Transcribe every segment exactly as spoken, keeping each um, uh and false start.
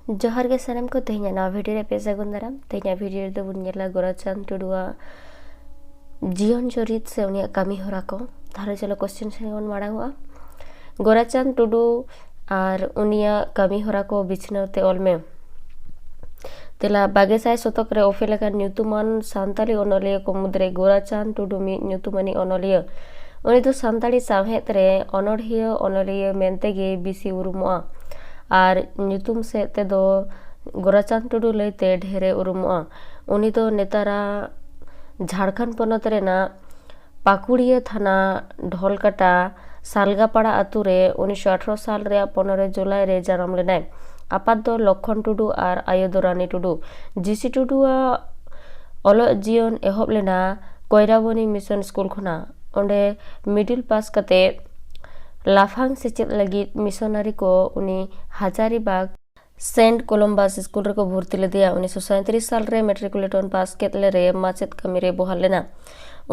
ᱡᱚᱦᱟᱨ ᱜᱮ ᱥᱟᱱᱟᱢ ᱠᱚ, ᱛᱮᱦᱮᱧᱟᱜ ᱱᱟᱣᱟ ᱵᱷᱤᱰᱤᱭᱳ ᱨᱮ ᱯᱮ ᱥᱟᱹᱜᱩᱱ ᱫᱟᱨᱟᱢ᱾ ᱛᱮᱦᱮᱧᱟᱜ ᱵᱷᱤᱰᱤᱭᱳ ᱨᱮᱫᱚ ᱵᱚᱱ ᱧᱮᱞᱟ ᱜᱳᱨᱟᱪᱟᱸᱫᱽ ᱴᱩᱰᱩᱣᱟᱜ ᱡᱤᱭᱚᱱ ᱪᱚᱨᱤᱛ ᱥᱮ ᱩᱱᱤᱭᱟᱜ ᱠᱟᱹᱢᱤ ᱦᱚᱨᱟ ᱠᱚ᱾ ᱛᱟᱦᱞᱮ ᱪᱚᱞᱚ ᱠᱚᱥᱪᱮᱱ ᱥᱮᱫ ᱵᱚᱱ ᱢᱟᱲᱟᱝ ᱚᱜᱼᱟ᱾ ᱜᱳᱨᱟᱪᱟᱸᱫᱽ ᱴᱩᱰᱩ ᱟᱨ ᱩᱱᱤᱭᱟᱜ ᱠᱟᱹᱢᱤ ᱦᱚᱨᱟ ᱠᱚ ᱵᱤᱪᱷᱱᱟᱹᱣ ᱛᱮ ᱚᱞ ᱢᱮ᱾ ᱛᱮᱞᱟ: ᱵᱟᱜᱮ ᱥᱟᱭ ᱥᱚᱛᱚᱠ ᱨᱮ ᱚᱯᱮᱞ ᱟᱠᱟᱱ ᱧᱩᱛᱩᱢᱟᱱ ᱥᱟᱱᱛᱟᱲᱤ ᱚᱱᱚᱞᱤᱭᱟᱹ ᱠᱚ ᱢᱩᱫᱽᱨᱮ ᱜᱳᱨᱟᱪᱟᱸᱫᱽ ᱴᱩᱰᱩ ᱢᱤᱫ ᱧᱩᱛᱩᱢᱟᱱᱤᱡ ᱚᱱᱚᱞᱤᱭᱟᱹ᱾ ᱩᱱᱤ ᱫᱚ ᱥᱟᱱᱛᱟᱲᱤ ᱥᱟᱶᱦᱮᱫ ᱨᱮ ᱚᱱᱚᱲᱦᱤᱭᱟᱹ ᱚᱱᱚᱞᱤᱭᱟᱹ ᱢᱮᱱᱛᱮ ᱜᱮ ᱵᱤᱥᱤ ᱩᱨᱩᱢᱚᱜᱼᱟ ᱟᱨ ᱧᱩᱛᱩᱢ ᱥᱮᱫ ᱛᱮᱫᱚ ᱜᱳᱨᱟᱪᱟᱸᱫᱽ ᱴᱩᱰᱩ ᱞᱟᱹᱭᱛᱮ ᱰᱷᱮᱨᱮ ᱩᱨᱩᱢᱚᱜᱼᱟ᱾ ᱩᱱᱤ ᱫᱚ ᱱᱮᱛᱟᱨᱟᱜ ᱡᱷᱟᱲᱠᱷᱚᱸᱰ ᱯᱚᱱᱚᱛ ᱨᱮᱱᱟᱜ ᱯᱟᱠᱩᱲᱤᱭᱟᱹ ᱛᱷᱟᱱᱟ, ᱰᱷᱚᱞᱠᱟᱴᱟ, ᱥᱟᱞᱜᱟᱯᱟᱲᱟ ᱟᱛᱳ ᱨᱮ ᱩᱱᱤᱥᱥᱚ ᱟᱴᱷᱨᱚ ᱥᱟᱞ ᱨᱮᱭᱟᱜ ᱯᱚᱱᱨᱚ ᱡᱩᱞᱟᱭ ᱨᱮ ᱡᱟᱱᱟᱢ ᱞᱮᱱᱟᱭ᱾ ᱟᱯᱟᱛ ᱫᱚ ᱞᱚᱠᱠᱷᱚᱱ ᱴᱩᱰᱩ ᱟᱨ ᱟᱭᱳ ᱫᱚ ᱨᱟᱱᱤ ᱴᱩᱰᱩ᱾ ᱡᱤᱥᱤ ᱴᱩᱰᱩᱣᱟᱜ ᱚᱞᱚᱜ ᱡᱤᱭᱚᱱ ᱮᱦᱚᱵ ᱞᱮᱱᱟ ᱠᱚᱭᱨᱟᱵᱚᱱᱤ ᱢᱤᱥᱚᱱ ᱥᱠᱩᱞ ᱠᱷᱚᱱᱟᱜ᱾ ᱚᱸᱰᱮ ᱢᱤᱰᱤᱞ ᱯᱟᱥ ᱠᱟᱛᱮ ᱞᱟᱯᱷᱟᱝ ᱥᱮᱪᱮᱫ ᱞᱟᱹᱜᱤᱫ ᱢᱤᱥᱚᱱᱟᱨᱤ ᱠᱚ ᱩᱱᱤ ᱦᱟᱡᱟᱨᱤᱵᱟᱜᱽ ᱥᱮᱱᱴ ᱠᱚᱞᱚᱢᱵᱟᱥ ᱥᱠᱩᱞ ᱨᱮᱠᱚ ᱵᱷᱚᱨᱛᱤ ᱞᱮᱫᱮᱭᱟ᱾ ᱩᱱᱤᱥᱥᱚ ᱥᱟᱸᱭᱛᱨᱤᱥ ᱥᱟᱞ ᱨᱮ ᱢᱮᱴᱨᱤᱠᱩᱞᱮᱴᱚᱱ ᱯᱟᱥ ᱠᱮᱫ ᱞᱮᱨᱮ ᱢᱟᱪᱮᱫ ᱠᱟᱹᱢᱤ ᱨᱮ ᱵᱚᱦᱟᱞ ᱞᱮᱱᱟ᱾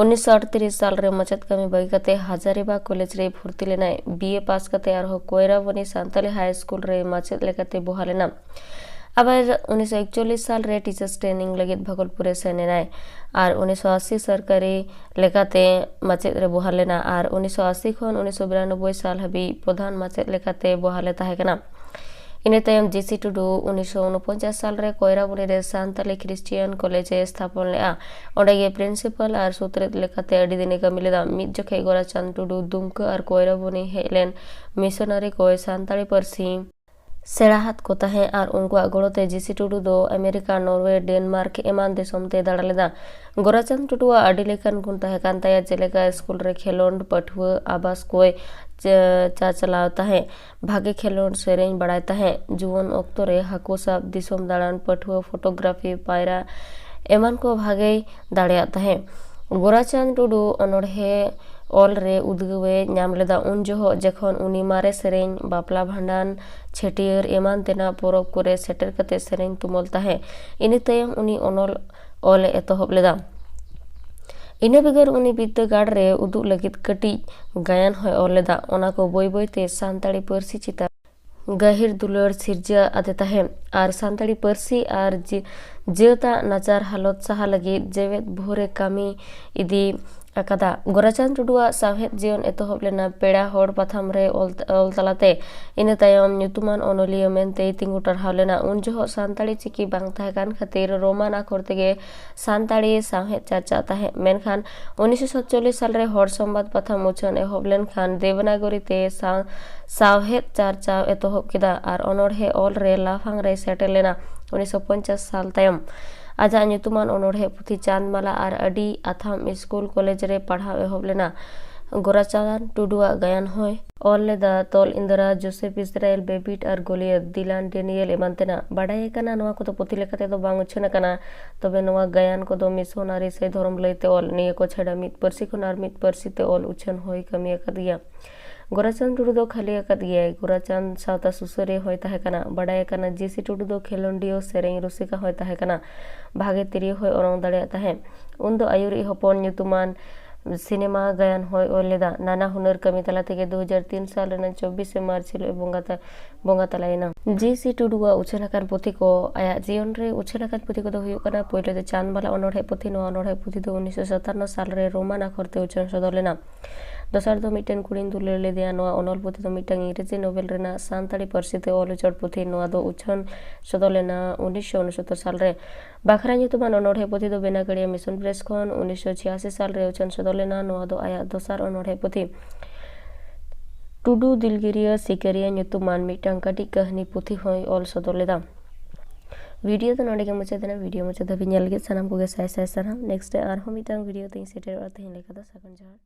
ᱩᱱᱤᱥᱥᱚ ᱟᱴᱛᱨᱤᱥ ᱥᱟᱞ ᱨᱮ ᱢᱟᱪᱮᱫ ᱠᱟᱹᱢᱤ ᱵᱟᱹᱜᱤ ᱠᱟᱛᱮ ᱦᱟᱡᱟᱨᱤᱵᱟᱜᱽ ᱠᱚᱞᱮᱡᱽ ᱨᱮ ᱵᱷᱚᱨᱛᱤ ᱞᱮᱱᱟᱭ᱾ ᱵᱤ ᱮ ᱯᱟᱥ ᱠᱟᱛᱮ ᱟᱨᱦᱚᱸ ᱠᱚᱭᱨᱟᱵᱚᱱᱤ ᱥᱟᱱᱛᱟᱞᱤ ᱦᱟᱭ ᱥᱠᱩᱞ ᱨᱮ ᱢᱟᱪᱮᱫ ᱞᱮᱠᱟᱛᱮ ᱵᱚᱦᱟᱞ ᱞᱮᱱᱟ᱾ ᱟᱵᱟᱨ ᱩᱱᱤᱥᱥᱚ ᱮᱠᱪᱚᱞᱞᱤᱥ ᱥᱟᱞ ᱨᱮ ᱴᱤᱪᱟᱨᱥ ᱴᱨᱮᱱᱤᱝ ᱞᱟᱹᱜᱤᱫ ᱵᱷᱟᱜᱚᱞᱯᱩᱨ ᱮ ᱥᱮᱱ ᱮᱱᱟᱭ ᱟᱨ ᱩᱱᱤᱥᱥᱚ ᱟᱥᱤ ᱥᱚᱨᱠᱟᱨᱤ ᱞᱮᱠᱟᱛᱮ ᱢᱟᱪᱮᱫ ᱨᱮ ᱵᱚᱦᱟᱞ ᱞᱮᱱᱟ ᱟᱨ ᱩᱱᱤᱥᱥᱚ ᱟᱥᱤ ᱠᱷᱚᱱ ᱩᱱᱤᱥᱥᱚ ᱵᱤᱨᱟᱱᱚᱵᱵᱳᱭ ᱥᱟᱞ ᱦᱟᱹᱵᱤᱡ ᱯᱨᱚᱫᱷᱟᱱ ᱢᱟᱪᱮᱫ ᱞᱮᱠᱟᱛᱮ ᱵᱚᱦᱟᱞ ᱮ ᱛᱟᱦᱮᱸ ᱠᱟᱱᱟ᱾ ᱤᱱᱟᱹ ᱛᱟᱭᱚᱢ ᱡᱤᱥᱤ ᱴᱩᱰᱩ ᱩᱱᱤᱥᱥᱚ ᱩᱱᱚᱯᱚᱧᱪᱟᱥ ᱥᱟᱞ ᱨᱮ ᱠᱚᱭᱨᱟᱵᱚᱱᱤ ᱨᱮ ᱥᱟᱱᱛᱟᱞᱤ ᱠᱷᱨᱤᱥᱴᱤᱭᱟᱱ ᱠᱚᱞᱮᱡᱽ ᱮ ᱥᱛᱷᱟᱯᱚᱱ ᱞᱮᱫᱼᱟ᱾ ᱚᱸᱰᱮ ᱜᱮ ᱯᱨᱤᱱᱥᱤᱯᱟᱞ ᱟᱨ ᱥᱩᱛᱨᱮᱛ ᱞᱮᱠᱟᱛᱮ ᱟᱹᱰᱤ ᱫᱤᱱ ᱮ ᱠᱟᱹᱢᱤ ᱞᱮᱫᱟ᱾ ᱢᱤᱫ ᱡᱚᱠᱷᱮᱡ ᱜᱳᱨᱟᱪᱟᱸᱫᱽ ᱴᱩᱰᱩ ᱫᱩᱢᱠᱟᱹ ᱟᱨ ᱠᱚᱭᱨᱟᱵᱚᱱᱤ ᱦᱮᱡ ᱞᱮᱱ ᱢᱤᱥᱚᱱᱟᱨᱤ ᱠᱚᱭ ᱥᱟᱱᱛᱟᱲᱤ ᱯᱟᱹᱨᱥᱤ ᱥᱮᱬᱟ ᱦᱟᱫ ᱠᱚ ᱛᱟᱦᱮᱸᱫ ᱟᱨ ᱩᱱᱠᱩᱣᱟᱜ ᱜᱚᱲᱚ ᱛᱮ ᱡᱤᱥᱤ ᱴᱩᱰᱩ ᱫᱚ ᱟᱢᱮᱨᱤᱠᱟ, ᱱᱚᱨᱣᱮ, ᱰᱮᱱᱢᱟᱨᱠ ᱮᱢᱟᱱ ᱫᱤᱥᱚᱢ ᱛᱮ ᱫᱟᱬᱟ ᱞᱮᱫᱟ᱾ ᱜᱳᱨᱟᱪᱟᱸᱫᱽ ᱴᱩᱰᱩᱣᱟᱜ ᱟᱹᱰᱤ ᱞᱮᱠᱟᱱ ᱜᱩᱱ ᱛᱟᱦᱮᱸ ᱠᱟᱱ ᱛᱟᱭᱟ, ᱡᱮᱞᱮᱠᱟ ᱥᱠᱩᱞ ᱨᱮ ᱠᱷᱮᱞᱳᱰ, ᱯᱟᱹᱴᱷᱩᱣᱟᱹ ᱟᱵᱟᱥ ᱠᱚᱭ ᱪᱟ-, ᱪᱟᱪᱟᱞᱟᱣ ᱛᱟᱦᱮᱸᱫ, ᱵᱷᱟᱜᱮ ᱠᱷᱮᱞᱳᱰ, ᱥᱮᱨᱮᱧ ᱵᱟᱲᱟᱭ ᱛᱟᱦᱮᱸᱫ᱾ ᱡᱩᱣᱟᱹᱱ ᱚᱠᱛᱚ ᱨᱮ ᱦᱟᱹᱠᱩ ᱥᱟᱵ, ᱫᱤᱥᱚᱢ ᱫᱟᱬᱟᱱ, ᱯᱟᱹᱴᱷᱩᱣᱟᱹ ᱯᱷᱳᱴᱳᱜᱨᱟᱯᱷᱤ, ᱯᱟᱭᱨᱟ ᱮᱢᱟᱱ ᱠᱚ ᱵᱷᱟᱜᱮᱭ ᱫᱟᱲᱮᱭᱟᱜ ᱛᱟᱦᱮᱸᱫ᱾ ᱜᱳᱨᱟᱪᱟᱸᱫᱽ ᱴᱩᱰᱩ ᱚᱱᱚᱬᱦᱮ ᱚᱞ ᱨᱮ ᱩᱫᱽᱜᱟᱹᱣ ᱮ ᱧᱟᱢ ᱞᱮᱫᱟ᱾ ᱩᱱ ᱡᱚᱦᱚᱜ ᱡᱚᱠᱷᱚᱱ ᱩᱱᱤ ᱢᱟᱨᱮ ᱥᱮᱨᱮᱧ, ᱵᱟᱯᱞᱟ ᱵᱷᱟᱸᱰᱟᱱ, ᱪᱷᱟᱹᱴᱭᱟᱹᱨ ᱮᱢᱟᱱ ᱛᱮᱱᱟᱜ ᱯᱚᱨᱚᱵᱽ ᱠᱚᱨᱮ ᱥᱮᱴᱮᱨ ᱠᱟᱛᱮ ᱥᱮᱨᱮᱧ ᱛᱩᱢᱟᱹᱞ ᱛᱟᱦᱮᱸᱫ᱾ ᱤᱱᱟᱹ ᱛᱟᱭᱚᱢ ᱩᱱᱤ ᱚᱱᱚᱞ ᱚᱞ ᱮ ᱮᱛᱚᱦᱚᱵ ᱞᱮᱫᱟ᱾ ᱤᱱᱟᱹ ᱵᱮᱜᱚᱨ ᱩᱱᱤ ᱵᱤᱨᱫᱟᱹᱜᱟᱲ ᱨᱮ ᱩᱫᱩᱜ ᱞᱟᱹᱜᱤᱫ ᱠᱟᱹᱴᱤᱡ ᱜᱟᱭᱟᱱ ᱦᱚᱸᱭ ᱚᱞ ᱞᱮᱫᱟ᱾ ᱚᱱᱟ ᱠᱚ ᱵᱟᱹᱭ ᱵᱟᱹᱭ ᱛᱮ ᱥᱟᱱᱛᱟᱲᱤ ᱯᱟᱹᱨᱥᱤ ᱪᱮᱛᱟᱱ ᱜᱟᱹᱦᱤᱨ ᱫᱩᱞᱟᱹᱲ ᱥᱤᱨᱡᱟᱹ ᱟᱫᱮ ᱛᱟᱦᱮᱸᱫ ᱟᱨ ᱥᱟᱱᱛᱟᱲᱤ ᱯᱟᱹᱨᱥᱤ ᱟᱨ ᱡᱟᱹᱛᱟᱜ ᱱᱟᱪᱟᱨ ᱦᱟᱞᱚᱛ ᱥᱟᱦᱟ ᱞᱟᱹᱜᱤᱫ ᱡᱮᱣᱮᱫ ᱵᱷᱳᱨᱮ ᱠᱟᱹᱢᱤ ᱤᱫᱤ ᱟᱠᱟᱫᱟ᱾ ᱜᱳᱨᱟᱪᱟᱸᱫᱽ ᱴᱩᱰᱩᱣᱟᱜ ᱥᱟᱶᱦᱮᱫ ᱡᱤᱭᱚᱱ ᱮᱛᱚᱦᱚᱵ ᱞᱮᱱᱟ ᱯᱮᱲᱟ ᱦᱚᱲ ᱯᱟᱛᱷᱟᱢ ᱨᱮ ᱚᱞ ᱚᱞ ᱛᱟᱞᱟᱛᱮ᱾ ᱤᱱᱟᱹ ᱛᱟᱭᱚᱢ ᱧᱩᱛᱩᱢᱟᱱ ᱚᱱᱚᱞᱤᱭᱟᱹ ᱢᱮᱱᱛᱮᱭ ᱛᱤᱸᱜᱩ ᱴᱟᱨᱦᱟᱣ ᱞᱮᱱᱟ᱾ ᱩᱱ ᱡᱚᱦᱚᱜ ᱥᱟᱱᱛᱟᱲᱤ ᱪᱤᱠᱤ ᱵᱟᱝ ᱛᱟᱦᱮᱸ ᱠᱟᱱ ᱠᱷᱟᱹᱛᱤᱨ ᱨᱳᱢᱟᱱ ᱟᱠᱷᱚᱨ ᱛᱮᱜᱮ ᱥᱟᱱᱛᱟᱲᱤ ᱥᱟᱶᱦᱮᱫ ᱪᱟᱨᱪᱟᱜ ᱛᱟᱦᱮᱸᱫ᱾ ᱢᱮᱱᱠᱷᱟᱱ ᱩᱱᱤᱥᱥᱚ ᱥᱟᱛᱪᱚᱞᱞᱤᱥ ᱥᱟᱞᱨᱮ ᱦᱚᱲ ᱥᱚᱢᱵᱟᱫ ᱯᱟᱛᱷᱟᱢ ᱩᱪᱷᱟᱹᱱ ᱮᱦᱚᱵ ᱞᱮᱱᱠᱷᱟᱱ ᱫᱮᱵᱽᱱᱟᱜᱚᱨᱤ ᱛᱮ ᱥᱟᱶ ᱥᱟᱶᱦᱮᱫ ᱪᱟᱨᱪᱟᱣ ᱮᱛᱚᱦᱚᱵ ᱠᱮᱫᱟ ᱟᱨ ᱚᱱᱚᱬᱦᱮ ᱚᱞ ᱨᱮ ᱞᱟᱯᱷᱟᱝ ᱨᱮᱭ ᱥᱮᱴᱮᱨ ᱞᱮᱱᱟ᱾ ᱩᱱᱤᱥᱥᱚ ᱯᱚᱧᱪᱟᱥ ᱥᱟᱞ ᱛᱟᱭᱚᱢ ᱟᱡᱟᱜ ᱧᱩᱛᱩᱢᱟᱱ ᱚᱱᱚᱬᱦᱮ ᱯᱩᱛᱷᱤ ᱪᱟᱸᱫᱽᱢᱟᱞᱟ ᱟᱨ ᱟᱹᱰᱤ ᱟᱛᱷᱟᱢ ᱥᱠᱩᱞ ᱠᱚᱞᱮᱡᱽ ᱨᱮ ᱯᱟᱲᱦᱟᱣ ᱮᱦᱚᱵ ᱞᱮᱱᱟ᱾ ᱜᱳᱨᱟᱪᱟᱸᱫᱽ ᱴᱩᱰᱩᱣᱟᱜ ᱜᱟᱭᱟᱱ ᱦᱚᱸᱭ ᱚᱞ ᱞᱮᱫᱟ᱾ ᱛᱚᱞ ᱤᱱᱫᱨᱟ, ᱡᱳᱥᱮᱯᱷ ᱤᱥᱨᱟᱭᱮᱞ, ᱵᱮᱵᱤᱴ ᱟᱨ ᱜᱳᱞᱤᱭᱚᱛ, ᱫᱤᱞᱟᱱ ᱰᱮᱱᱤᱭᱮᱞ ᱮᱢᱟᱱ ᱛᱮᱱᱟᱜ᱾ ᱵᱟᱰᱟᱭ ᱟᱠᱟᱱᱟ, ᱱᱚᱣᱟ ᱠᱚᱫᱚ ᱯᱩᱛᱷᱤ ᱞᱮᱠᱟ ᱛᱮᱫᱚ ᱵᱟᱝ ᱩᱪᱷᱟᱹᱱ ᱟᱠᱟᱱᱟ, ᱛᱚᱵᱮ ᱱᱚᱣᱟ ᱜᱟᱭᱟᱱ ᱠᱚᱫᱚ ᱢᱤᱥᱚᱱᱟᱨᱤ ᱥᱮ ᱫᱷᱚᱨᱚᱢ ᱞᱟᱹᱭᱛᱮ ᱚᱞ᱾ ᱱᱤᱭᱟᱹ ᱠᱚ ᱪᱷᱟᱰᱟ ᱢᱤᱫ ᱯᱟᱹᱨᱥᱤ ᱠᱷᱚᱱ ᱟᱨ ᱢᱤᱫ ᱯᱟᱹᱨᱥᱤ ᱛᱮ ᱚᱞ ᱩᱪᱷᱟᱹᱱ ᱦᱚᱸᱭ ᱠᱟᱹᱢᱤ ᱟᱠᱟᱫ ᱜᱮᱭᱟ᱾ ᱜᱳᱨᱟᱪᱟᱸᱫᱽ ᱴᱩᱰᱩ ᱫᱚ ᱠᱷᱟᱹᱞᱤ ᱟᱠᱟᱫ ᱜᱮᱭᱟᱭ᱾ ᱜᱳᱨᱟᱪᱟᱸᱫᱽ ᱥᱟᱶᱛᱟ ᱥᱩᱥᱟᱹᱨᱤᱭᱟᱹ ᱦᱚᱸᱭ ᱛᱟᱦᱮᱸ ᱠᱟᱱᱟ᱾ ᱵᱟᱰᱟᱭ ᱟᱠᱟᱱᱟ, ᱡᱤ ᱥᱤ ᱴᱩᱰᱩ ᱫᱚ ᱠᱷᱮᱞᱳᱱᱰᱤᱭᱟᱹ ᱥᱮᱨᱮᱧ ᱨᱩᱥᱤᱠᱟ ᱦᱚᱸᱭ ᱛᱟᱦᱮᱸ ᱠᱟᱱᱟ᱾ ᱵᱷᱟᱜᱮ ᱛᱤᱨᱭᱳ ᱦᱚᱸᱭ ᱚᱨᱚᱝ ᱫᱟᱲᱮᱭᱟᱜ ᱛᱟᱦᱮᱸᱫ᱾ ᱩᱱ ᱫᱚ ᱟᱹᱭᱩᱨᱤᱡ ᱦᱚᱯᱚᱱ ᱧᱩᱛᱩᱢᱟᱱ ᱥᱤᱱᱮᱢᱟ ᱜᱟᱭᱟᱱ ᱦᱚᱸᱭ ᱚᱞ ᱞᱮᱫᱟ᱾ ᱱᱟᱱᱟ ᱦᱩᱱᱟᱹᱨ ᱠᱟᱹᱢᱤ ᱛᱟᱞᱟ ᱛᱮᱜᱮ ᱫᱩ ᱦᱟᱡᱟᱨ ᱛᱤᱱ ᱥᱟᱞ ᱨᱮᱱᱟᱜ ᱪᱚᱵᱵᱤᱥᱮ ᱢᱟᱨᱪ ᱦᱤᱞᱳᱜ ᱮ ᱵᱚᱸᱜᱟ ᱛᱟ-, ᱵᱚᱸᱜᱟ ᱛᱟᱞᱟᱭᱮᱱᱟ᱾ ᱡᱤ ᱥᱤ ᱴᱩᱰᱩᱣᱟᱜ ᱩᱪᱷᱟᱹᱱ ᱟᱠᱟᱱ ᱯᱩᱛᱷᱤ ᱠᱚ᱾ ᱟᱭᱟᱜ ᱡᱤᱭᱚᱱ ᱨᱮ ᱩᱪᱷᱟᱹᱱ ᱟᱠᱟᱱ ᱯᱩᱛᱷᱤ ᱠᱚᱫᱚ ᱦᱩᱭᱩᱜ ᱠᱟᱱᱟ, ᱯᱳᱭᱞᱳ ᱫᱚ ᱪᱟᱸᱫᱽᱢᱟᱞᱟ ᱚᱱᱚᱬᱦᱮ ᱯᱩᱛᱷᱤ᱾ ᱱᱚᱣᱟ ᱚᱱᱚᱬᱦᱮ ᱯᱩᱛᱷᱤ ᱫᱚ ᱩᱱᱤᱥᱥᱚ ᱥᱟᱛᱟᱱᱱᱚ ᱥᱟᱞ ᱨᱮ ᱨᱳᱢᱟᱱ ᱟᱠᱷᱚᱨ ᱛᱮ ᱩᱪᱷᱟᱹᱱ ᱥᱚᱫᱚᱨ ᱞᱮᱱᱟ᱾ ᱫᱚᱥᱟᱨ ᱫᱚ ᱢᱤᱫᱴᱮᱱ ᱠᱩᱲᱤᱧ ᱫᱩᱞᱟᱹᱲ ᱞᱮᱫᱮᱭᱟ᱾ ᱱᱚᱣᱟ ᱚᱱᱚᱞ ᱯᱩᱛᱷᱤ ᱫᱚ ᱢᱤᱫᱴᱟᱝ ᱤᱝᱨᱮᱡᱤ ᱱᱳᱵᱮᱞ ᱨᱮᱱᱟᱜ ᱥᱟᱱᱛᱟᱲᱤ ᱯᱟᱹᱨᱥᱤ ᱛᱮ ᱚᱞ ᱩᱪᱟᱹᱲ ᱯᱩᱛᱷᱤ᱾ ᱱᱚᱣᱟ ᱫᱚ ᱩᱪᱷᱟᱹᱱ ᱥᱚᱫᱚᱨ ᱞᱮᱱᱟ ᱩᱱᱤᱥᱥᱚ ᱩᱱᱚᱥᱚᱛᱛᱚᱨ ᱥᱟᱞ ᱨᱮ᱾ ᱵᱟᱠᱷᱨᱟ ᱧᱩᱛᱩᱢᱟᱱ ᱚᱱᱚᱬᱦᱮ ᱯᱩᱛᱷᱤ ᱫᱚ ᱵᱮᱱᱟᱜᱟᱲᱤᱭᱟ ᱢᱤᱥᱚᱱ ᱯᱨᱮᱥ ᱠᱷᱚᱱ ᱩᱱᱤᱥᱥᱚ ᱪᱷᱤᱭᱟᱥᱤ ᱥᱟᱞ ᱨᱮ ᱩᱪᱷᱟᱹᱱ ᱥᱚᱫᱚᱨ ᱞᱮᱱᱟ᱾ ᱱᱚᱣᱟ ᱫᱚ ᱟᱭᱟᱜ ᱫᱚᱥᱟᱨ ᱚᱱᱚᱬᱦᱮ ᱯᱩᱛᱷᱤ᱾ ᱴᱩᱰᱩ ᱫᱤᱞᱜᱤᱨᱤᱭᱟᱹ ᱥᱤᱠᱟᱹᱨᱤᱭᱟᱹ ᱧᱩᱛᱩᱢᱟᱱ ᱢᱤᱫᱴᱟᱝ ᱠᱟᱹᱴᱤᱡ ᱠᱟᱹᱦᱱᱤ ᱯᱩᱛᱷᱤ ᱦᱚᱸᱭ ᱚᱞ ᱥᱚᱫᱚᱨ ᱞᱮᱫᱟ᱾ ᱵᱷᱤᱰᱤᱭᱳ ᱫᱚ ᱱᱚᱸᱰᱮ ᱜᱮ ᱢᱩᱪᱟᱹᱫ ᱮᱱᱟ᱾ ᱵᱷᱤᱰᱤᱭᱳ ᱢᱩᱪᱟᱹᱫ ᱫᱷᱟᱹᱵᱤᱡ ᱧᱮᱞ ᱞᱟᱹᱜᱤᱫ ᱥᱟᱱᱟᱢ ᱠᱚᱜᱮ ᱥᱟᱭ ᱥᱟᱭ ᱥᱟᱨᱦᱟᱣ᱾ ᱱᱮᱠᱥᱴ ᱨᱮ ᱟᱨᱦᱚᱸ ᱢᱤᱫᱴᱟᱝ ᱵᱷᱤᱰᱤᱭᱳ ᱛᱮᱧ ᱥᱮᱴᱮᱨᱚᱜᱼᱟ᱾ ᱛᱮᱦᱮᱧ ᱞᱮᱠᱟ ᱫᱚ ᱥᱟᱹᱜᱩᱱ ᱡᱚᱦᱟᱨ᱾